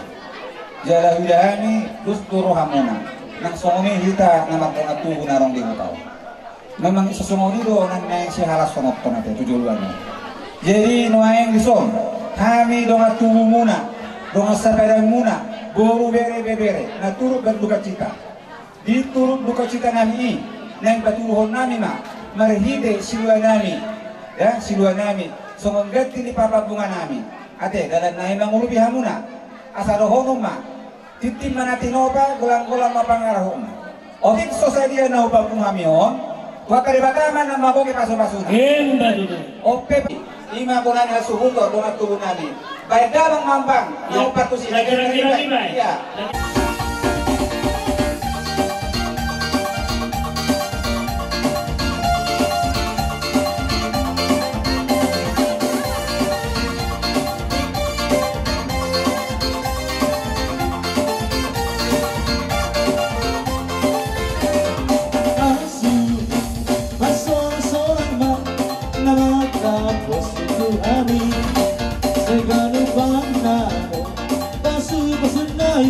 Jala huida hami dos do rohamuna. Nang songon i hita na mardongan tubu na adong di huta on. Memang so songon i do na naeng sihalashononhon ate tu joloan on. Jadi nuaeng dison, hami dongan tubumuna, dongan sapadanmuna, boru, bere, ibebere, na turut berdukacita. Di turut dukacita nami i, naeng patuduhon nami ma, marhite silua nami, ya, silua nami, songon ganti ni parparbunga nami. Ate, dalan nami mangurupi hamuna, asa dohonon ma, tintin ma na tinopa, golang-golang ma pangarahutna. Otik so sadia na hupapungu hami on, Tuhanta Debata ma na mamboan pasupasuna. Emma tutu. On pe. Ima bona ni hasuhuton, bona tubu nami. Baen damang ma amang, ia, na umpat tusi. Ia. Pasu-pasu nai.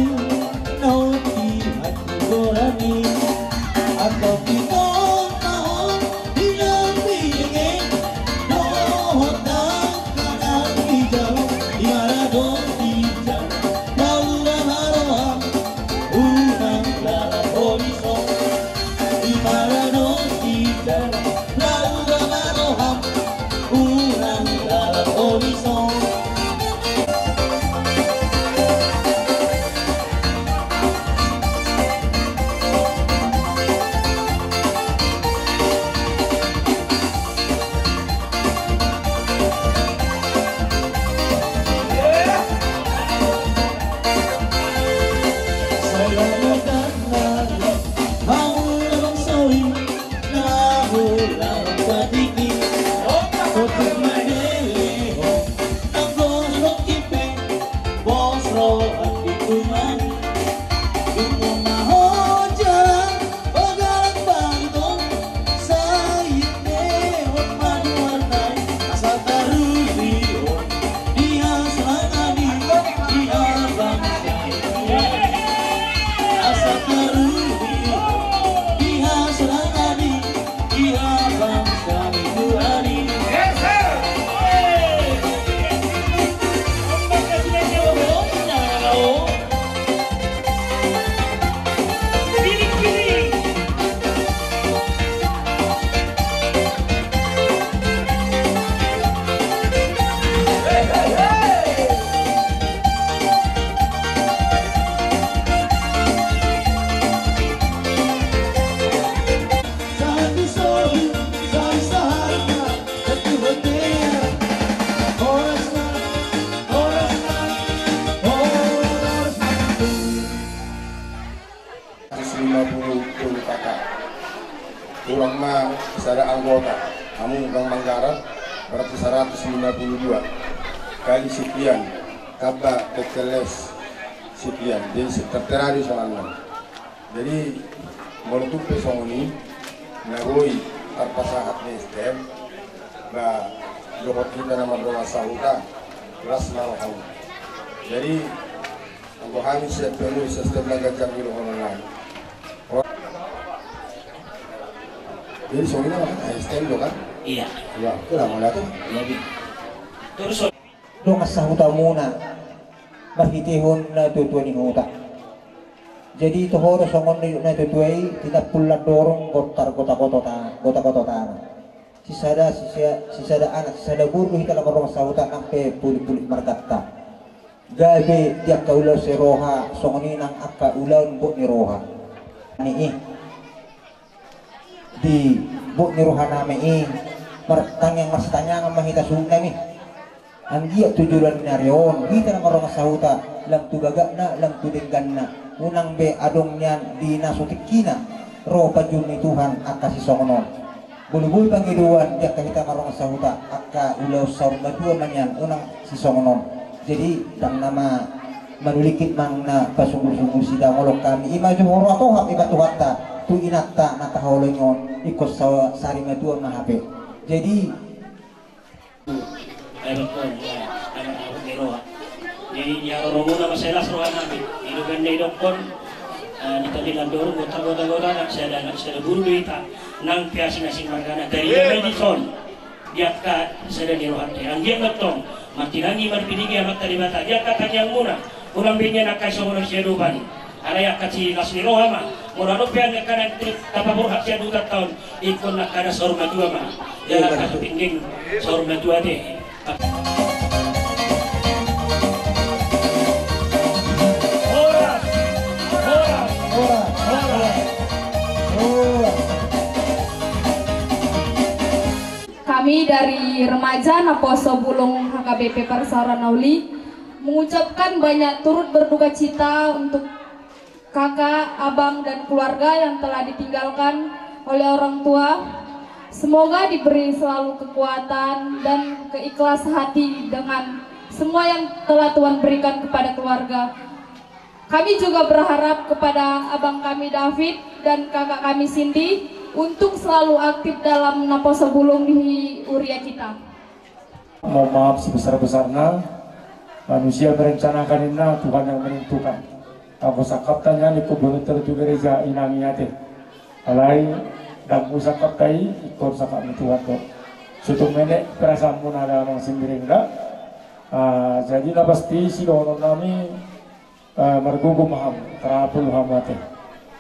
Ulang ma sada anggota, hamu ulang manggarar, berarti seratus lima puluh dua kali sekian, tambah P T L S sekian, jadi tertera di soalna. Jadi molo tung pe songon i na boi tarpasahat di S T M, ba dohot hita na mardongan sahuta, las ma roham. Jadi anggo hami siap penuh sistem na ganjang di dohonon nami. Jadi songon i na S T M do kan? Iya. Iya, itu lah mauliate. Iya, Bi. Terus dongan sahutamuna marhitehon natuatua ni huta. Jadi toho do songon nidok natuatua i, tinampul landorong gontar gotagoto ta-, gotagoto tana. Sisada, sisa-, sisada anak sisada boru do hita na mardongan sahuta nang pe pulikpulik marganta. Gabe di angka ulaon siroha songon i nang angka ulaon bot ni roha. Ni i. Di bot ni rohanami i, martangiang marsitangiangan ma hita suhutnami. Anggiat tu joloan ni ari on hita na mardongan sahuta, lam tu bagakna lam tu dengganna. Unang be adong nian di na so tingkina ro panjou ni Tuhan angka sisongon on. Bolubolu pangidoan di angka hita mardongan sahuta, angka ulaon saur matua ma nian, unang sisongon on. Jadi ndang na ma-, manulingkit ma na pasungulsungul sidang olok hami, ima jo horo atohap iba Tuhanta tu inanta na tahaholongi on, ingkon sa-, sari matua ma hape. Jadi Jadi di haroromuna ma sai las rohanami. Di dogan na idokkon, eh, di tali landorong gontar gotagoto, anak sada anak sada boru do hita nang pe asing-asing margana. Jadi di son di angka sada ni rohanta. Anggiat ma tong martinangi marpidingi Amanta Debata di angka tangiangmuna. Unang be nian angka songon on siadopan. Alai angka silas ni roha ma. Molo adong pe angka na tapaborhat sian hutanta on, ingkon angka na saur matua ma. Jala angka so tinggang saur matua te. Horas! Horas! Horas! Horas! Kami dari remaja Naposo Bulung H K B P Parsauran Na Uli mengucapkan banyak turut berduka cita untuk kakak, abang, dan keluarga yang telah ditinggalkan oleh orang tua. Semoga diberi selalu kekuatan dan keikhlas hati dengan semua yang telah Tuhan berikan kepada keluarga. Kami juga berharap kepada abang kami David dan kakak kami Cindy untuk selalu aktif dalam Naposo Bulung di huria kita. Mohon maaf sebesar-besarnya. Manusia merencanakan, inna, Tuhan yang menentukan. Anggo sangkapta nian ingkon boanonta tu gereja, inang, i ate. Alai ndang muse sangkapta i, ingkon sangkap ni Tuhan do. Sotung menek perasaanmuna da, amang Simbirengga. Ah, jadi na pasti sidohononnami, eh, margogo ma hamu, tarapul hamu ate.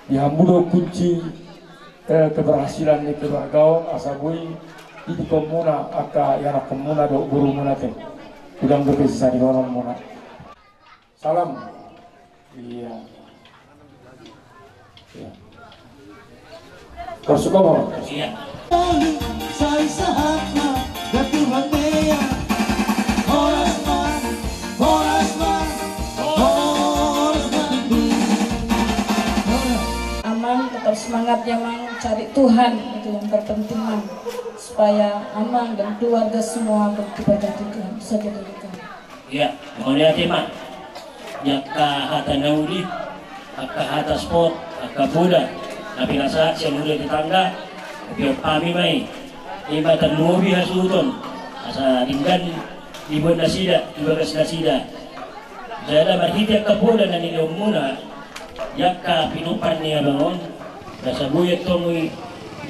Di hamu do kunci, eh, keberhasilan ni keluarga on, asa boi didikonmuna angka ianakkonmuna dohot borumuna ate. Godang dope sisarihononmuna. Salam. Iya. Iya. Terus kau. Iya. Sai sahat ma, da Tuhan mea. Horas ma, horas ma, horas ma. Amang, tetap semangat ya, Mang, cari Tuhan, itu yang terpenting, Mang, supaya Amang dan keluarga semua berkibah. Saja dari kami. Iya, mauliate ma. Di angka hata na uli, angka hata sport, angka poda na pinasahat sian huria tetangga, hupiop hami ma i. Ima tarlumobi hasuhuton, asa denggan diboan nasida, di bagas nasida. Jala marhite angka poda na nilehonmuna di angka pinompar ni abang on, asa boi antong i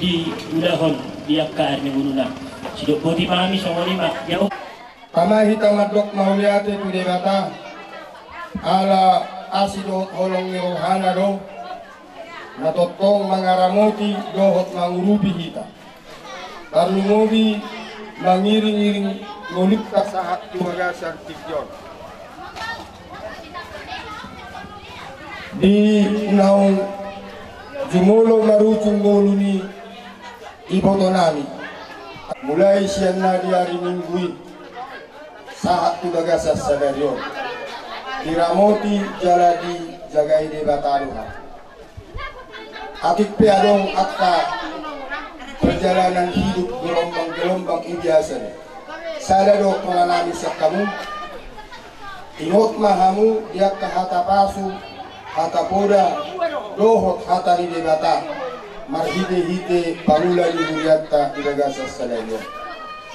diulahon di angka ari ni ngoluna. Sidok boti ma hami songon i ma. Ia Tama, hita mandok mauliate tu Debata, ala asi dohot holong ni rohana do na tongtong mangaramoti dohot mangurupi hita. Tarlumobi mangiringiring ngolunta sahat tu bagasan tingki on. Di naung jumolo marujung ngolu ni ibotonami. Mulai sian na di ari Minggu i sahat tu bagasan sadari on, diramoti jala dijagai Debata do hami. Atik pe adong angka Perjalanan hidup gelombang-gelombang i biasa do. Sada do pola nami sian hamu. Ingot ma hamu di angka hata pasu, hata poda, dohot hata ni Debata marhite-hite pangula ni hurianta di bagasan sadari on.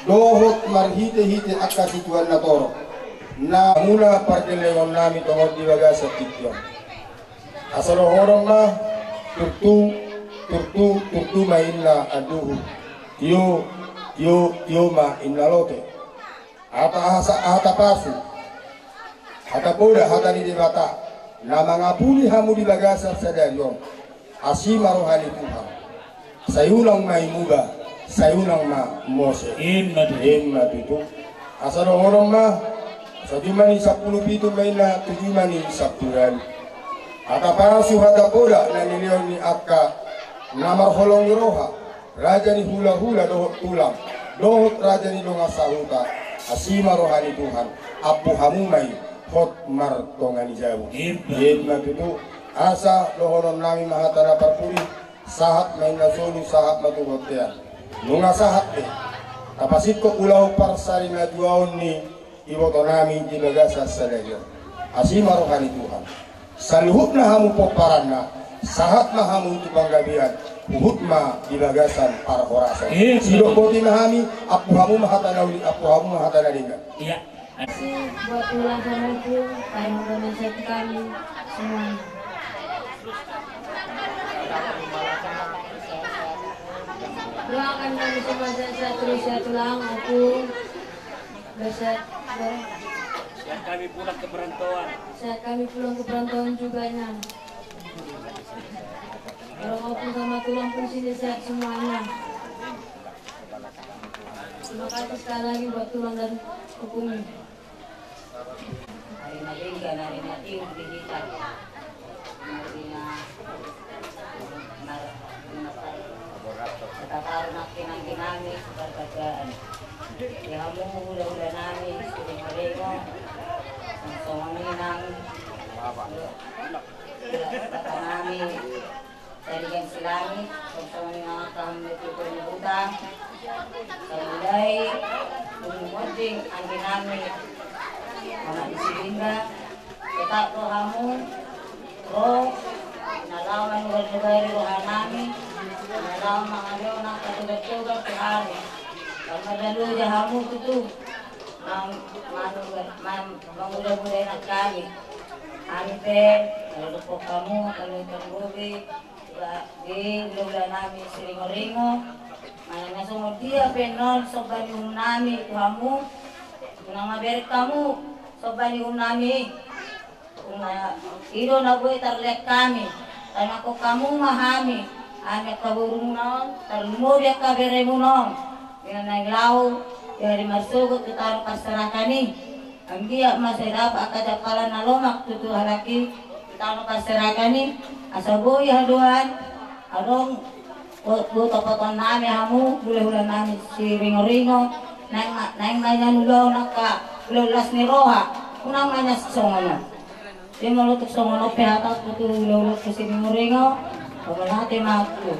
Dohot marhite-hite angka situan na torop na mula pargellengon nami tongon di bagasan tingki on. Asa dohonon ma, turtu, turtu, turtu ma inna anduhur. Tio, tio, tio ma inna lote. Hata, hata pasu, hata poda, hata ni Debata na mangapuli hamu di bagasan sadari on. Asi ma roha ni Tuhan. Sai unang ma i muba, sai unang ma mose. Ima tutu. Ima tutu. Asa dohonon ma, asa tuju ma ni sampulu pitu ma inna tuju ma ni sampulu ualu. Hata pasu, hata poda na nilehon ni angka na marholong ni roha, raja ni hula-hula dohot tulang, dohot raja ni dongan sahuta. Asi ma roha ni Tuhan, ampu hamu ma i hot martonga ni jabu. Ima. Ima tutu. Asa dohonon nami ma hata na parpudi. Sahat ma inna solu, sahat ma tu bontean. Nunga sahat be tapasingkop ulaon parsarimatuaon ni iboto nami di bagasan sadari on. Asi ma roha ni Tuhan. Saluhutna hamu pomparanna, sahat ma hamu tu panggabean, huhut ma di bagasan parhorasan. Ima. Sidok boti ma hami, ampu hamu ma hata na uli, ampu hamu ma hata na denggan. Iya. Terima kasih buat tulang sama ompung, karena udah mensupport kami semuanya. Doakan kami semua sehat-sehat terus ya tulang, ompung. Biar sehat, biar sehat kami pulang ke perantauan. Sehat kami pulang ke perantauan juga, Nyang. Kalau ompung sama tulang pun sini sehat semuanya. Terima kasih sekali lagi buat tulang dan ompung. Ari na denggan, ari na tiur di hita. Ari na mar-, mar-, tataru nangkin-nangkin nami parbagaan. Di hamu hula-hula nami Siringoringo, songon i nang hula-hula nami Sarigan Silangit, songon i nang angka hamu-hamu ni huta. Sai mulai dung monding anggi nami, anak ni si Linda, tetap ro hamu, ro, na laho manugar-nugari roha nami, na laho mangalehon angka togar-togar tu hami. Sai marloja hamu tutu, nang manugar, man-, manguda-uda nang hami. Hami pe, molo dokkon hamu, molo ikan bobi, Ba, di hula-hula nami Siringoringo, manang na songon dia pe annon somba ni uhum nami tu hamu, unang maberek hamu somba ni uhum nami. Unang i do na boi tarlean hami, tangihon hamu ma hami, hami angka borumuna on, tarlumobi angka beremuna on. Ia naeng laho, ia di marsogot tu tano parserahan i. Anggiat ma sai dapot angka jampalan na lomak tutu halak i tu tano parserahan i, asa boi haduan adong boto poton nami hamu, hula-hula nami Siringoringo, naeng ma, naeng ma nian ulaon angka ulaon las ni roha, unang ma nian songon on. Jadi molo tung songon on pe hatangku tu hula-hula Siringoringo, pamolate ma tu.